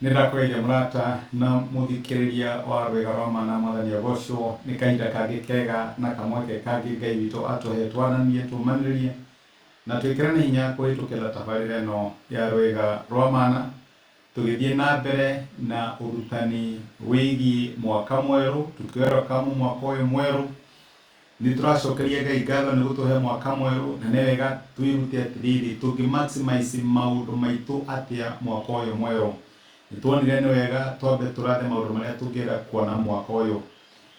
Nĩ ndakũgeithia mũrata na mũthikĩrĩria wa Rwĩga rwa Ma na Mwathani agocwo. Nĩ kahinda kangĩ kega na kamweke kangĩ Ngai witũ atũhe twaranĩrie, tũmanĩrĩrie na twĩkĩrane hinya kũhĩtũkĩra tabarĩra ĩno ya Rwĩga rwa Mana. Tũgĩthiĩ na mbere na ũrutani wĩgiĩ mwaka mwerũ, tũkĩwelcome mwaka ũyũ mwerũ. Nĩ tũracokeria Ngai ngatho nĩ gũtũhe mwaka mwerũ na nĩ wega twĩrute atĩrĩrĩ, tũngĩ maximize maũndũ maitũ atĩa mwaka ũyũ mwerũ. Nĩ tuonire nĩ wega twambe tũrathe maũndũ marĩa tũngĩenda kuona mwaka ũyũ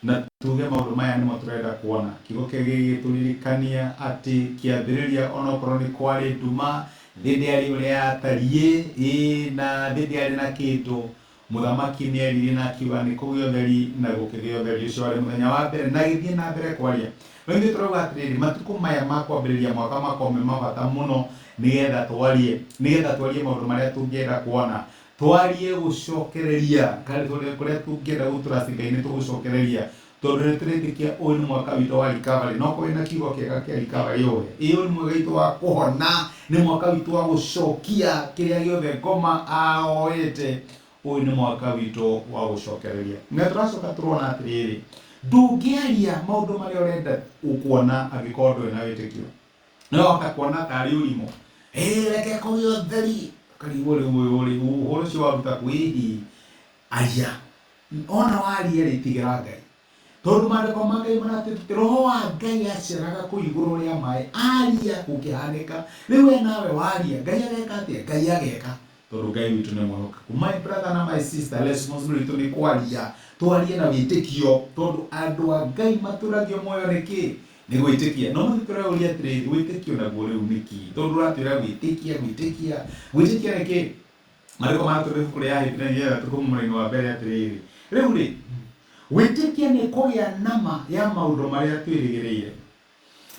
na tuge maũndũ maya nĩmo tũrenda kuona. Kiugo kĩu gĩgĩtũririkania atĩ kĩambĩrĩria onokorwo nĩ kwarĩ nduma, thĩ ndĩarĩ ũrĩa yatariĩ, ĩĩ na thĩ ndĩarĩ na kĩndũ. Mũthamaki nĩaririe na akiuga nĩ kũgĩe ũtheri, na gũkĩgĩa ũtheri. Ũcio warĩ mũthenya wa mbere, na agĩthiĩ na mbere kwaria. No ithuĩ tũrauga atĩrĩrĩ, matukũ maya ma kwambĩrĩria mwaka makoragwo me ma bata mũno nĩgetha twarie, nĩgetha twarie maũndũ marĩa tũngĩenda kuona. Twarie gũcokereria, kũrĩa tũngĩenda gũtrust Ngai nĩ tũgũcokereria. Tondũ nĩ tũretĩkia ũyũ nĩ mwaka witũ wa recovery. No korwo wĩna kiugo kĩega kĩa recovery ũhe. Ĩĩ ũyũ nĩ mwaka witũ wa kũhona, nĩ mwaka witũ wa gũcokia kĩrĩa gĩothe ngoma aoete. Ũyũ nĩ mwaka witũ wa gũcokereria. Na tũracoka tũrona atĩrĩrĩ, ndũngĩaria maũndũ marĩa ũrenda kuona angĩkorwo ndũrĩ na wĩtĩkio. No wahota kuona tarĩ ũrimũ. Ĩĩ reke kũgĩe ũtheri. Ũkarigwo rĩu ũyũ rĩ, ũhoro ũcio waruta kũ? Ĩhĩ, aria. Ona waria rĩ, tigĩra Ngai. Tondũ maandĩko ma Ngai maratwĩra roho wa Ngai aceraga kũu igũrũ rĩa maĩ, aria gũkĩhanĩka. Rĩu we nawe waria, Ngai ageka atĩa? Ngai ageka. Tondũ Ngai witũ nĩ mwĩhokeku. My brother na my sister, responsibility itũ nĩ kwaria. Twarie na wĩtĩkio. Tondũ andũ a Ngai matũragio muoyo nĩ kĩ? Nĩ gwĩtĩkia. No mũthĩ tũreyũria atĩrĩrĩ, wĩtĩkio naguo rĩu nĩ kĩ? Tondũ ũratwĩra gwĩtĩkia, gwĩtĩkia. Gwĩtĩkia nĩ kĩ? Maandĩko maratwĩra ibuku rĩa Ahibirania ithathatũ kuma mũraini wa mbere atĩrĩrĩ, rĩu rĩ, wĩtĩkia nĩ kũgĩa na ma ya maũndũ marĩa twĩrĩgĩrĩire,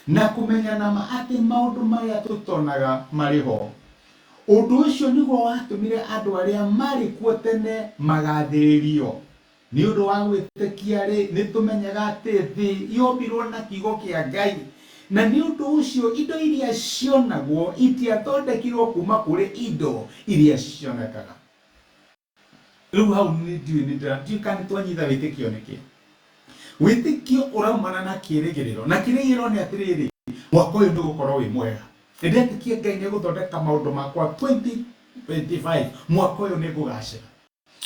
na kũmenya na ma atĩ maũndũ marĩa tũtonaga marĩ ho. Ũndũ ũcio nĩguo watũmire andũ arĩa maarĩ kuo tene magathĩrĩrio. Nĩ ũndũ wa gwĩtĩkia-rĩ, nĩ tũmenyaga atĩ thĩ yombirwo na kiugo kĩa Ngai, na nĩ ũndũ ũcio indo iria cionagwo itiathondekirwo kuuma kũrĩ indo iria cionekaga. Rĩu hau nĩ ndiũĩ nĩ ndĩra ndiũĩ kana nĩ twanyita wĩtĩkio nĩ kĩ. Wĩtĩkio ũraumana na kĩrĩgĩrĩro, na kĩrĩgĩrĩro nĩ atĩrĩrĩ, mwaka ũyũ nĩ ũgũkorwo wĩ mwega. Nĩ ndetĩkia Ngai nĩ egũthondeka maũndũ makwa 2025, mwaka ũyũ nĩ ngũgacĩra.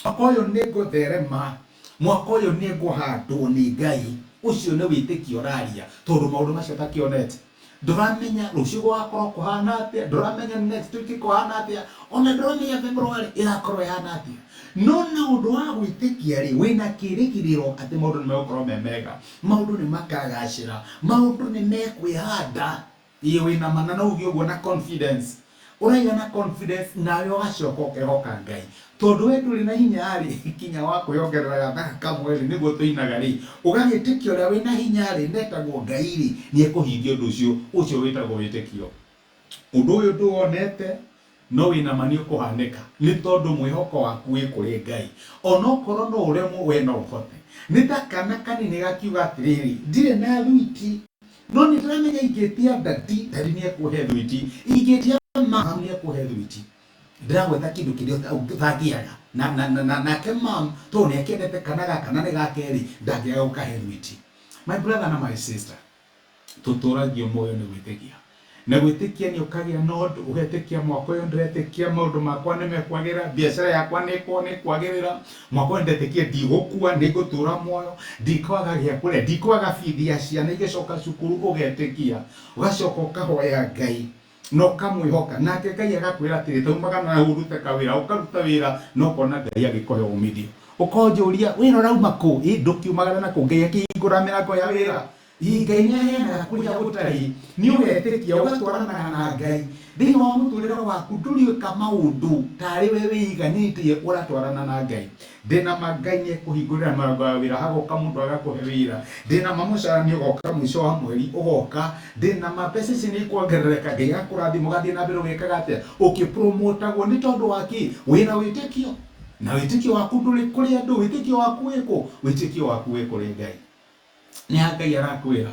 Mwaka ũyũ nĩ ngũtherema, mwaka ũyũ nĩ ngũhandwo nĩ Ngai. Ũcio nĩ wĩtĩkio ũraria, tondũ maũndũ macio ũtakĩonete. Ndũramenya rũciũ gũgakorwo kũhana atĩa, ndũramenya next week kũhana atĩa, ona ndũramenya February ĩgakorwo ĩhana atĩa. No na ũndũ wa gwĩtĩkia rĩ, wĩna kĩrĩgĩrĩro atĩ maũndũ nĩ megũkorwo me mega, maũndũ nĩ makagacĩra, maũndũ nĩ mekwĩhanda. Ĩĩ wĩna ma na no uge ũguo na confidence. Ũraiga na confidence nawe ũgacoka ũkehoka Ngai. Tondũ we ndũrĩ na hinya rĩ, kinya wa kwĩongerera gathaa kamwe rĩ, nĩguo tũinaga rĩ, ũgagĩtĩkia ũrĩa wĩna hinya rĩ, na etagwo Ngai rĩ, nĩ ekũhingia ũndũ ũcio. Ũcio wĩtagwo wĩtĩkio. Ũndũ ũyũ ndũwonete, no wĩna ma nĩ ũkũhanĩka, nĩ tondũ mwĩhoko waku wĩ kũrĩ Ngai. Onokorwo no ũremwo, we no ũhote. Nĩ ta kana kanini gakiuga atĩrĩrĩ, ndirĩ na thwiti, no nĩ ndĩramenya ingĩtia daddy, daddy nĩ ekũhe thwiti. Ingĩtia mum nĩ ekũhe thwiti. Ndĩragweta kĩndũ kĩrĩa ũtangĩaga. Na, na, na, na, nake mum, tondũ nĩ akĩendete kana gaka na nĩ gake rĩ, ndangĩaga gũkahe thwiti. My brother na my sister, tũtũragio muoyo nĩ gwĩtĩkia. Na gwĩtĩkia nĩ ũkagĩa na ũndũ, ũgetĩkia mwaka ũyũ ndĩretĩkia maũndũ makwa nĩ mekwagĩra, biacara yakwa nĩ ĩkwagĩrĩra, mwaka ũyũ ndetĩkia ndigũkua, nĩ ngũtũra muoyo, ndikwaga gĩa kũrĩa, ndikwaga bithi ya ciana igĩcoka cukuru, ũgetĩkia. Ũgacoka ũkahoya Ngai na ũkamwĩhoka, nake Ngai agakwĩra atĩrĩ, taumagara na hau ũrute kawĩra, ũkaruta wĩra na ũkona Ngai agĩkũhe umithio. Ũkonjũria wĩra ũrauma kũ? Ĩ ndũkiumagara na kũ? Ngai akĩhingũra mĩrango ya wĩra. Ĩĩ, Ngai nĩ aheanaga kũrĩa gũtarĩ. Nĩ ũgetĩkia, ũgatwaranaga na Ngai. Thĩinĩ wa mũtũrĩre waku ndũrĩka maũndũ tarĩ we wĩiganĩtie, ũratwarana na Ngai. Ndĩna ma Ngai nĩ ekũhingũrĩra mĩrango ya wĩra, hagoka mũndũ agakũhe wĩra. Ndĩna ma mũcara nĩ ũgoka mũico wa mweri, ũgoka. Ndĩna ma mbeca ici nĩ ikuongerereka, Ngai agakũrathima ũgathiĩ na mbere ũgĩkaga atĩa? Ũkĩ promote agwo. Nĩ tondũ wa kĩ? Wĩna wĩtĩkio. Na wĩtĩkio waku ndũrĩ kũrĩ andũ, wĩtĩkio waku wĩ kũ? Wĩtĩkio waku wĩ kũrĩ Ngai. Nĩ ha Ngai arakwĩra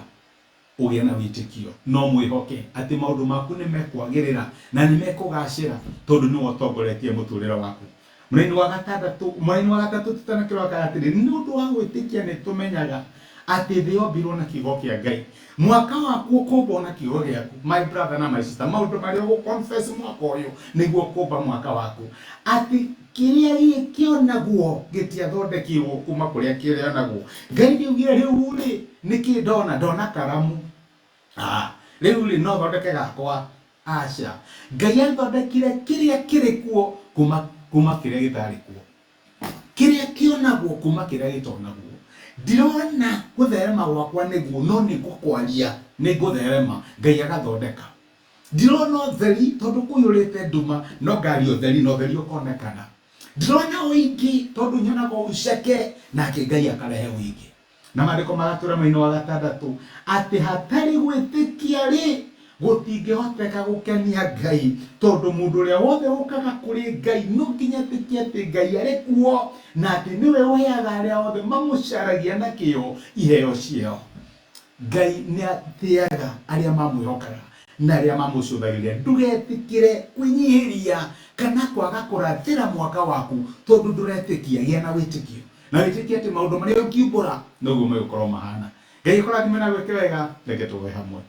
ũgĩe na wĩtĩkio no mwĩhoke atĩ maũndũ maku nĩ mekwagĩrĩra na nĩ mekũgacĩra tondũ nĩwe ũtongoretie mũtũrĩre waku. Mũraini wa gatandatũ, mũraini wa gatatũ tũtanakĩrora kaga atĩrĩ, nĩ ũndũ wa gwĩtĩkia nĩ tũmenyaga atĩ thĩ yombirwo na kiugo kĩa Ngai. Mwaka waku ũkũmbwo na kiugo gĩaku. My brother na my sister, maũndũ marĩa ũgũ confess mwaka ũyũ nĩguo ũkũmba mwaka waku. Atĩ kĩrĩa gĩkĩonagwo gĩtiathondekirwo kuma kũrĩa kĩrĩonagwo. Ngai nĩaugire rĩu rĩ, nĩkĩ ndona? Ndona karamu. Ah, rĩu rĩ no thondeke gakwa aca ngai athondekire kĩrĩa kĩrĩ kuo kuma kuma kĩrĩa gĩtarĩ kuo kĩrĩa kĩonagwo kuma kĩrĩa gĩtonagwo ndirona gũtherema gwakwa nĩguo no nĩ ngũkwaria nĩ ngũtherema ngai agathondeka ndirona ũtheri tondũ kũiyũrĩte nduma no ngaria ũtheri na ũtheri ũkonekana ndirona ũingĩ tondũ nyonaga ũceke nake ngai akarehe ũingĩ Na maandĩko magatwĩra mwena wa gatandatũ atĩ hatarĩ gwĩtĩkia rĩ, gũtingĩhoteka gũkenia Ngai, tondũ mũndũ ũrĩa wothe ũkaga kũrĩ Ngai no nginya etĩkie atĩ Ngai arĩ kuo na atĩ nĩwe ũheaga arĩa othe mamũcaragia na kĩyo iheo ciao. Ngai nĩ atĩaga arĩa mamwĩhokaga na arĩa mamũcũthagĩrĩria. Ndũgetĩkĩre kwĩnyihĩria kana kwaga kũrathĩra mwaka waku tondũ ndũretĩkia. Gĩa na wĩtĩkio. Na wĩtĩkie atĩ maũndũ marĩa ũngiumbũra noguo megũkorwo mahana. Ngai akũrathime na gwĩke wega, reke tũhoe hamwe.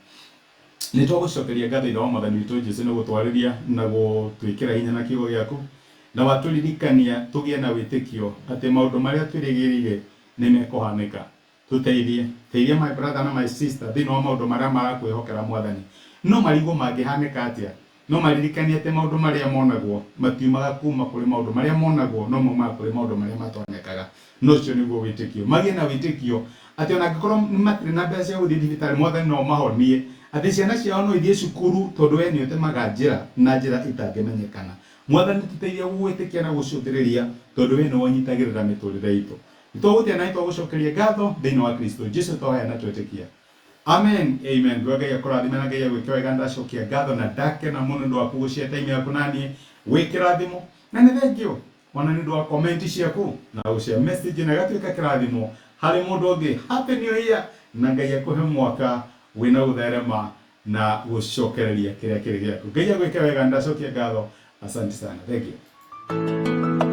Nĩ twagũcokeria ngatho Ithe wa Mwathani witũ Jesu nĩ gũtwarĩria na gũtwĩkĩra hinya na kiugo gĩaku, na watũririkania tũgĩe na wĩtĩkio atĩ maũndũ marĩa twĩrĩgĩrĩire nĩ mekũhanĩka. Tũteithie. Teithia my brother na my sister thĩinĩ wa maũndũ marĩa marakwĩhokera Mwathani. No marigwo mangĩhanĩka atĩa. No maririkanie atĩ maũndũ marĩa monagwo matiumaga kuuma kũrĩ maũndũ marĩa monagwo, no maumaga kũrĩ maũndũ marĩa matonekaga. Na ũcio nĩguo wĩtĩkio. Magĩe na wĩtĩkio atĩ ona angĩkorwo matirĩ na mbeca cia gũthiĩ thibitarĩ, Mwathani no ũmahonie. Atĩ ciana ciao no ithiĩ cukuru tondũ we nĩ ũtemaga njĩra na njĩra ĩtangĩmenyekana. Mwathani tũteithie gũgwĩtĩkia na gũcũthĩrĩria tondũ we nĩwe ũnyitagĩrĩra mĩtũrĩre itũ. Nĩtwagũtĩa na nĩtwagũcokeria ngatho thĩinĩ wa Kristo Jesu twahoya na twetĩkia. Amen. Amen. Ngwa Ngai akũrathime na Ngai agwĩke wega ndacokia ngatho na ndakena mũno nĩ ũndũ waku gũshare time yaku na niĩ wĩ kĩrathimo na nĩ thengiũ ona nĩ ũndũ wa comment ciaku na gũshare message na ĩgatuĩka kĩrathimo harĩ mũndũ ũngĩ. Happy New Year na Ngai akũhe mwaka wĩna gũtherema na gũcokereria kĩrĩa kĩrĩ gĩaku. Ngai agwĩke wega ndacokia ngatho. Asante sana. Thank you.